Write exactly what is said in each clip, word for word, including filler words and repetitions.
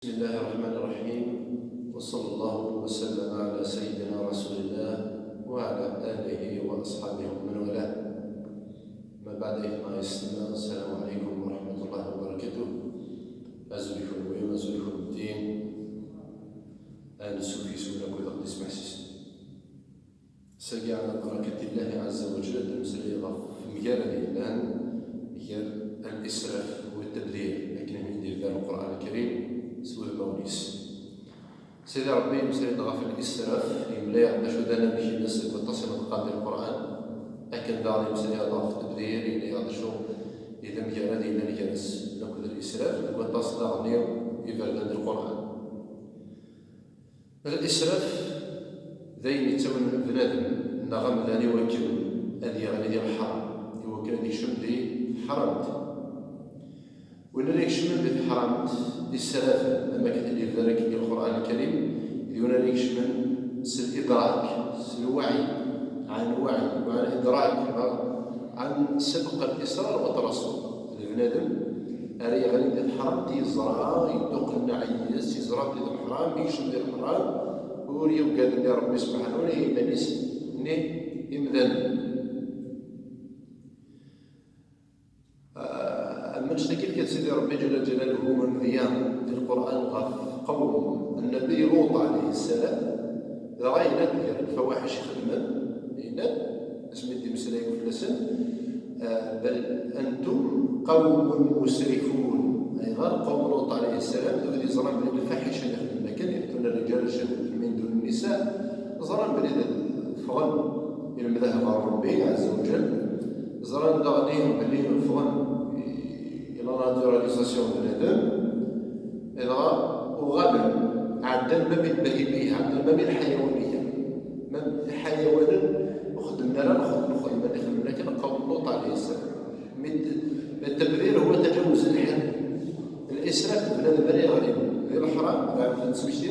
بسم الله الرحمن الرحيم، وصلى الله وسلم على سيدنا رسول الله وعلى آله وأصحابه ومن والاه. ما بعد، أيها السلام، السلام عليكم ورحمة الله وبركاته. Azul-iken, azul-iken ddin. Ad nessukk isuna akked aqeddac meḥsisen. Sagi ɛla barakat Illahi ɛazza wa jall, ad nemmeslay ɣef temgarad yellan gar al-israf wa tabdir, akken i d-yebda Lqur'an Lkarim s wudmawen-is. Sidi Ṛebbi yemmeslay-d ɣef al-israf, yemla-yaɣ d acu d anamek-ines deg waṭas n lqaḍi n Lqur'an, akken daɣen yemmeslay-aɣ ɣef tabdir, yemla-yaɣ d acu i d amgarad yellan gar-as akked al-israf deg waṭas daɣen n iberdan di Lqur'an. Al-israf d ayen yettawin bnadem neɣ amdan i wakken ad yeɣli di lḥaram, i wakken ad yekcem di tḥramt. Win ara ikecmen di tḥramt, israf, am akken i d-yebder deg Lqur'an Lkarim, d win ara ikecmen s lidrak, s lwaɛi, ɛan waɛi, ɛan idrak, ɛan sebq al-israr wa tarasul. D bnadem ara yeɣlin di tḥramt, yeẓra, yedduqel nneɛyis, yeẓra di leḥram, yekcem di leḥram, ur yugad nni Ṛebbi subḥanahu ni iman-is ni imdanen. Ah, am annect-agi, yefka-d Sidi Ṛebbi ǧalla ǧalaluhu amedya di Lqur'an ɣef qawm Nnabi Luṭ ɛalayhi ssalam, dɣa yenna-d gar lfawaḥic i xedmen, yenna-d, asmi d-imeslay akk fell-asen, ah, "Bal antum qawmun musrifun." Ayɣer qawm Luṭ ɛalayhi ssalam, d wid yeẓran belli lfaḥica i xedmen akken, يأتون الرجال شهوة من دون النساء, ẓran belli d ffɣen i lemdeh ɣer Ṛebbi ɛazza wa jall, ẓran daɣen belli ffɣen i la naturalisation n bnadem, dɣa uɣalen ɛeddan ma mi lbahimiya, ɛeddan ma mi lḥayawaniya, ma lḥayawanen ur xeddmen ara lxedma, lxedma i xedmen akken qawm Luṭ ɛalayhi ssalam. Mi t-, التبذير هو تجاوز الحد. Al-israf, bnadem ara yeɣlin di leḥram, daɣen nettmekti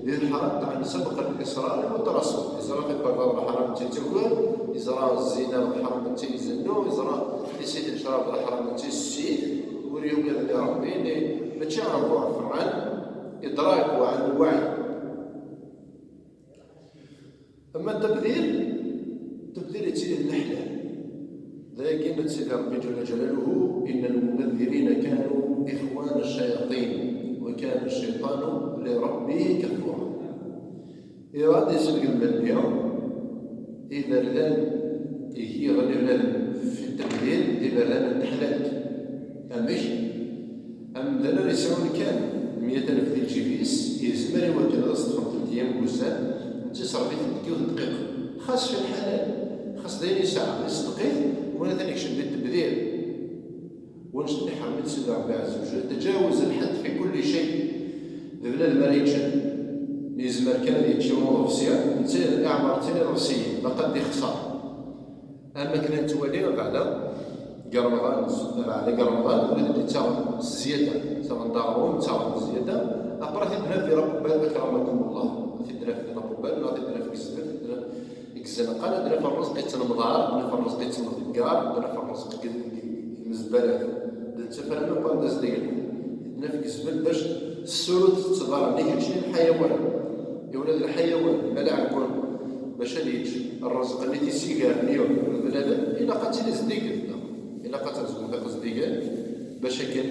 di leḥram, daɣen sebq al-israr wa tarasul. Yeẓra tiberda d leḥram, netta yettaggad, yeẓra zzina d leḥram, netta izennu, yeẓra tissit n ccrab d leḥram, netta yessit, ur yugad nni Ṛebbi, nni mačči ɛan ḍuɛf, ɛan idrak wa ɛan lwaɛi. Ama tabdir, tabdir yettili d leḥlal. D ayagi i yenna-d Sidi Ṛebbi ǧalla ǧalaluhu: "إن المبذرين كانوا إخوان الشياطين وكان الشيطان لربه كفورا." Iɣad isbeggen belli iberdan i yeɣli bnadem fi tabdir d iberdan n teḥlalt. Amek? Amdan ara yesɛun kan meyya alef di lǧib-is, yezmer i wakken ad as-ṭṭfen telt ayyam n wussan, netta iṣerref-iten deg yiwet n dqiqa. Xas fi lḥalal, xas d ayen yesɛa, iṣeddeq-it, wala atan yekcem di tebdir. Wanect-nni ḥerm-it Sidi Ṛebbi ɛazza wa jall, tajawuz lḥedd fi kulli cay. D bnadem ara yeččen, yezmer kan ad yečč yiwen uḍebsi, netta iɛmer tin iḍebsiyen, baqi ad d-ixṣer. Am akken i nettwali abeɛda deg Remḍan, abeɛda deg Remḍan, wid i d-yettaɣen s zzyada, ttaɣen-d aɣrum, ttaɣen-d zzyada, après ad t-id-naf di Raqubbal, akramakumullah, ad t-id-naf di Raqubbal, neɣ ad t-id-naf deg Zbel, ad t-id-naf deg Zenqan, ad d-naf rrezq yettenmḍar, ad d-naf rrezq yettenḍeggar, ad d-naf rrezq yemzebbalat. D netta ara naf anda zeddigen. Ad d-naf deg Zbel bac tessurut tettḍar nnig keččini lḥayawan. Iwlad lḥayawan, ma lɛebbun, bac ad yečč rrezq-nni tisigaren i yuɣ bnadem, ilaq ad tili zeddiget, neɣ ilaq ad terẓem tiqezdigan bac akken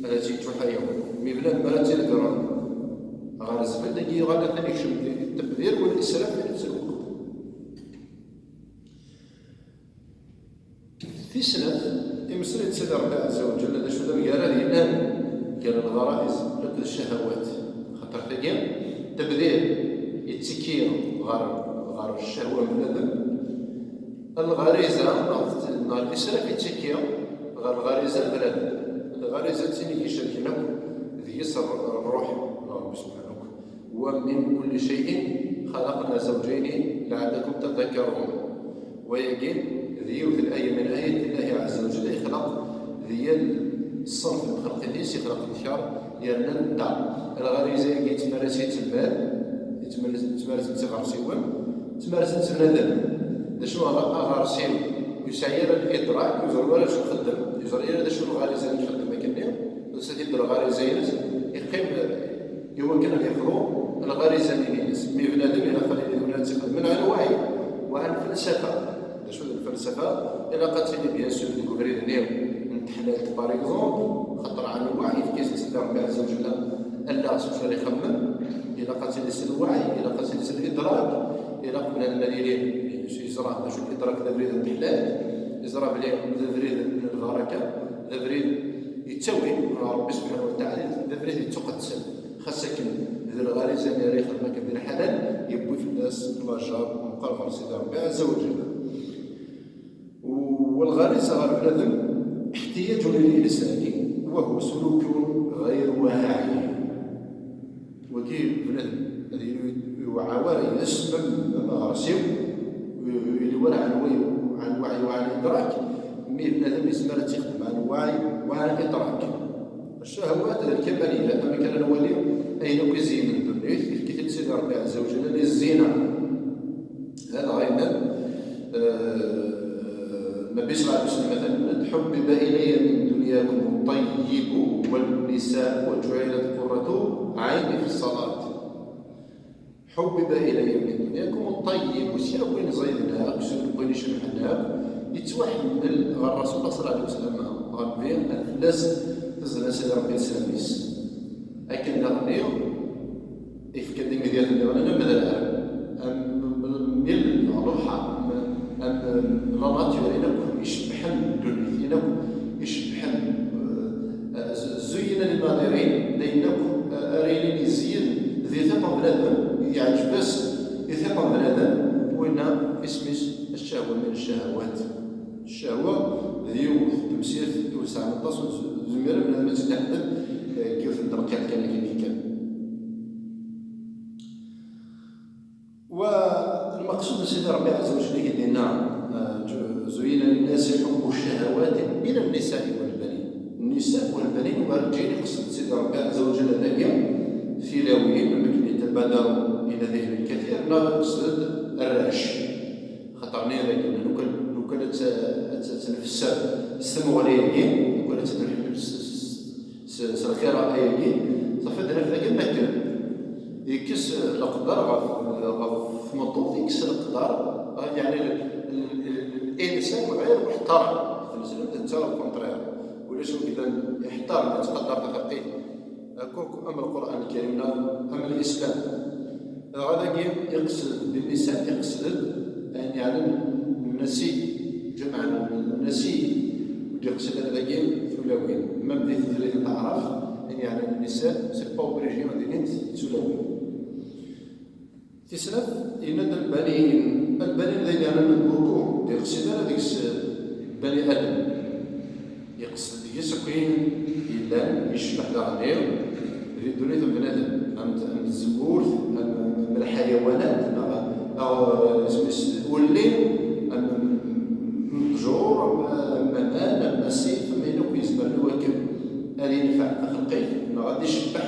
ad tt-yečč uḥayawan. Mi bnadem ara tt-iḍeggren ɣer zbel, dagi yuɣal atan yekcem di tebdir wal israf di nefs lweqt. Tis snat, imeslay-d Sidi Ṛebbi ɛazza wa jall d acu d amgarad yellan gar lɣaraiz akked ccahawat. Xaṭer tagi, tabdir yettekki ɣer, ɣer ccahwa n bnadem. Lɣariza, neɣ, neɣ lisraf yettekki ɣer lɣariza n bnadem. Lɣariza d tin i icerken akk deg-s ṛṛuḥ n Ṛebbi subḥanahu. ومن كل شيء خلقنا زوجين لعلكم تذكرون. Wayagi d yiwet n aya min ayat Illahi ɛazza wa jall, ixleq di yal ṣṣenf n txelqit-is, ixleq ddkeṛ yerna ddeṛ. Lɣariza-agi yettmaras-itt lmal, yettmaras-, yettmaras-itt iɣersiwen, yettmaras-itt bnadem. D acu, aɣ-, aɣersiw ur yesɛi ara lidrak, ur yeẓri ara acu ixeddem, ur yeẓri ara d acu lɣariza i ixeddem akkenni, tusa-t-id lɣariza-ines, iqqim Iwakken ad yexḍu lɣariza-nni-ines. Mi bnadem ilaq ad yili d win ara tt-ixedmen ɛla lweɛyi wa ɛla lfalsafa. D acu d lfalsafa? Ilaq ad tili, bien sûr, deg ubrid-nni n teḥlalt, par exemple, xaṭer ɛla lweɛyi yefka-as-d Sidi Ṛebbi Ɛezza wa Jella allaɣ s wacu ara ixemmem. Ilaq ad tili s lweɛyi, ilaq ad tili s lidrak, ilaq bnadem ad yili yeẓra d acu lidrak, d abrid n teḥlalt, yeẓra belli d abrid n lbaraka, d abrid yettawi ɣer Ṛebbi Subḥanahu wa Taɛala, d abrid yettuqedsen. Xas akken d lɣariza-nni ara yexdem akken d lḥalal, yewwi fell-as lajar meqqar ɣer Sidi Ṛebbi Ɛezza wa Jella. Walɣariza ɣer bnadem احتياج للإنسان وهو سلوك غير واعي. Wagi bnadem ad yili yewɛa war yesmem ameɣersiw, yili war ɛelway, ɛelwaɛi wa ɛla idrak, mi bnadem yezmer ad tt-ixdem ɛelwaɛi wa ɛla idrak. Ccahawat d lkamaliyat, amek ara nwali ayen akk izeynen ddunit, yefka-t-id Sidi Ṛebbi Ɛezza wa Jalla di zzina. Hada ɣa yenna, eh, Nnbi ṣalla Llahu ɛalayhi wa sallam, مثلا: حبب إلي من دنياكم الطيب والنساء وجعلت قرة عيني في الصلاة. حبب إلي من دنياكم الطيب، s yakk win ẓiden akk, s yakk win icebḥen akk, yettwaḥemmel ɣer Rasul Llah ṣalla Llahu ɛalayhi wa sallam, ɣer Nnbi, ad fell-as tezla Sidi Ṛebbi leslam-is. Akken daɣen yefka-d imedyaten nniḍen am wedrar, am, am, am lebḥer, am, am la nature, ayen akk icebbḥen ddunit, ayen akk icebbḥen, eh, eh, زين للناظرين, d ayen akk, eh, ara yilin yezyen di tiṭ n bnadem, yeɛǧeb-as i tiṭ n bnadem, winna isem-is ccahwa min ccahawat. Ccahwa d yiwet n temsirt i ur sɛan aṭas, ur nezmir ara bnadem ad tt-id-iḥedded, eh, deg yiwet n tedqiqt kan, akken kan. والمقصود n Sidi Ṛebbi Ɛezza wa Jalla i d-yenna, eh, زين للناس حب الشهوات من النساء والبنين. النساء والبنين, werǧin iqsed Sidi Ṛebbi Ɛezza wa Jalla dagi tilawin, am akken yettbadar ila dihn lkatir, neɣ iqsed arrac. Xaṭer nniɣ dagi, lukan, lukan ad tt-, ad tt-, ad tt-nfesser s tmuɣli-agi, lukan ad tt-nḥellel s, s, s, s lqira'a-agi, ṣafi ad naf dagi am akken yekkes leqder ɣef, ɣef tmeṭṭut, yekkes leqder, yeɛni l-, l-, l-, l-, l'insan ɣir muḥtaram. Tmezlem d netta lkunṭrir. Ulac win yellan iḥtaren, yettqadar taxaṭit. Akk am Lqur'an Lkarim neɣ am Lislam. Dɣa dagi iqsed بالنساء, iqsed-d ayen yeɛnan nnasi, ǧameɛ nnasi, ur d-iqsed ara dagi tulawin. Même di tezlit n taɛrabt, ayen yeɛnan nnisa, c'est pas obligé ad ilint d tulawin. Tis snat, yenna-d البنين. البنين d ayen yeɛnan beaucoup, ur d-iqsid ara deg-s bani Adam. Yeqsed deg-s akk ayen yellan, yecbeḥ daɣen di ddunit n bnadem, am t-, am tzemmurt, am, am lḥayawanat, neɣ, neɣ isem-is ulli, am, am, am ṭṭjur, am, am aman, am asif, am ayen akk yezmer i wakken ad yenfeɛ taxelqit, neɣ ad icebbeḥ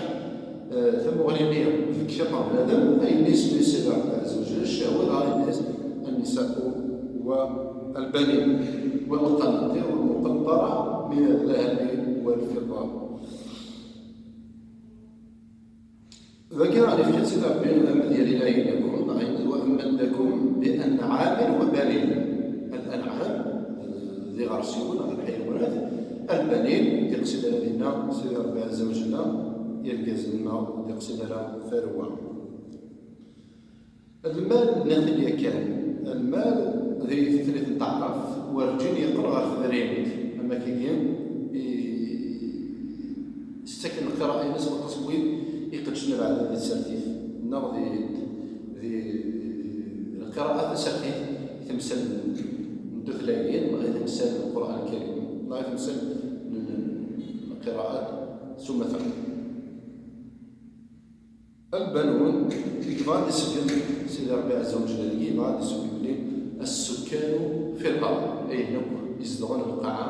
eh, tamuɣli-nni deg tiṭ n bnadem, ayen isem-is Sidi Ṛebbi Ɛezza wa Jalla, ccahwa, dɣa yenna-yas النساء والبنين والقناطير المقنطرة من الذهب والفضة. Dagi, ɣer yefka-d Sidi Ṛebbi amedya ilahi lakum, dɣa yenna-d وأمدكم بأنعام وبنين. Al-anɛam, d iɣersiwen, neɣ lḥayawanat, البنين, d iqsid ara dinna Sidi Ṛebbi Ɛezza wa Jalla, irgazen, neɣ d iqsid ara tarwa. Lmal, nniɣ-t-id yakan, lmal di tutlayt n taɛrabt werǧin yeqqel ɣer tedrimt, am akkagi i, i s-ttaken lqira'a-ines waṭas n wid iqeddcen abeɛda di tsertit, neɣ di, di, di lqira'a tasertit i temsal n, n tutlayin, neɣ i temsal n Lqur'an Lkarim, neɣ i temsal n, n, n lqira'at s umata. Lbanun, yebɣa ad d-isbedd Sidi Ṛebbi Ɛezza wa Jalla, yebɣa ad d-isbedd belli السكان في الأرض, ayen akk izedɣen lqaɛa,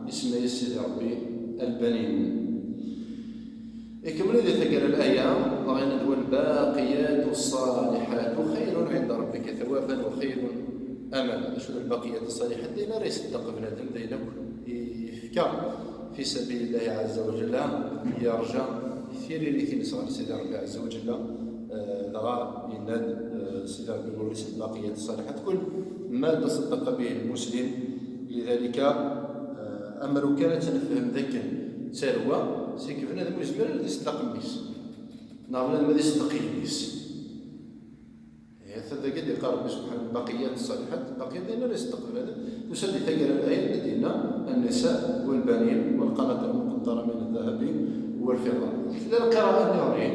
isemma-yas Sidi Ṛebbi البنين. Ikemmel di taggara n laya, dɣa yenna-d والباقيات الصالحات خير عند ربك ثوابا وخير أملا. D acu d lbaqiyat ṣṣaliḥat? D ayen ara iṣeddeq bnadem, d ayen akk yefka fi sabil Llahi Ɛezza wa Jalla, yerǧa Tiriritin-is ɣer Sidi Ṛebbi Ɛezza wa Ǧella, eh, dɣa yenna-d, eh, Sidi Ṛebbi ɣur-s lbaqiyat ṣṣaliḥat, كل ما تصدق به المسلم. لذلك, eh, amer ukan ad tt-nefhem d akken d tarwa, c'est que bnadem ur yezmir ara ad iṣeddeq mmi-s, neɣ bnadem ad iṣeddeq yelli-s. Ata dagi d-iqqar Ṛebbi subḥanahu, lbaqiyat ṣṣaliḥat, lbaqiyat d ayen ara iṣeddeq bnadem. Tusa-d di taggara n layat, d-yenna, النساء والبنين والقناطير المقنطرة من الذهب والفضة. Tella lqira'a nniḍen,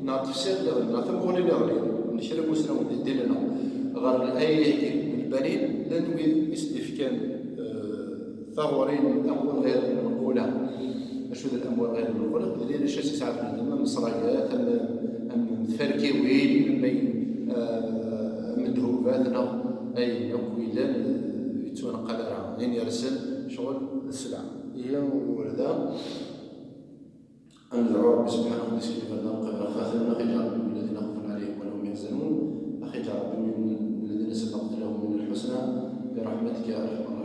neɣ tefsir nniḍen, neɣ tamuɣli nniḍen n kra n wusnawen di ddin-nneɣ ɣer laya-agi n lbanin, llan wid i s-d-ifkan, eh, taɣuri n amwal ɣir menqula. Acu d lamwal ɣir menqula? D llan acu i s-yesɛa bnadem, am ṣṣrayat, am, am tfarkiwin, am ayen, eh, am ddhubat, neɣ ayen akk yellan, eh, yettwaneqqal ara. Ayen yersen ccɣel d sselɛa. Ihi, ur da. Ad ندعو ربي سبحانه وتعالى يسكن لنا وقبل خاطرنا، أخي جعل من الذين خوف عليهم ولا هم يحزنون، أخي جعل من الذين سبقت لهم من الحسنى برحمتك يا أرحم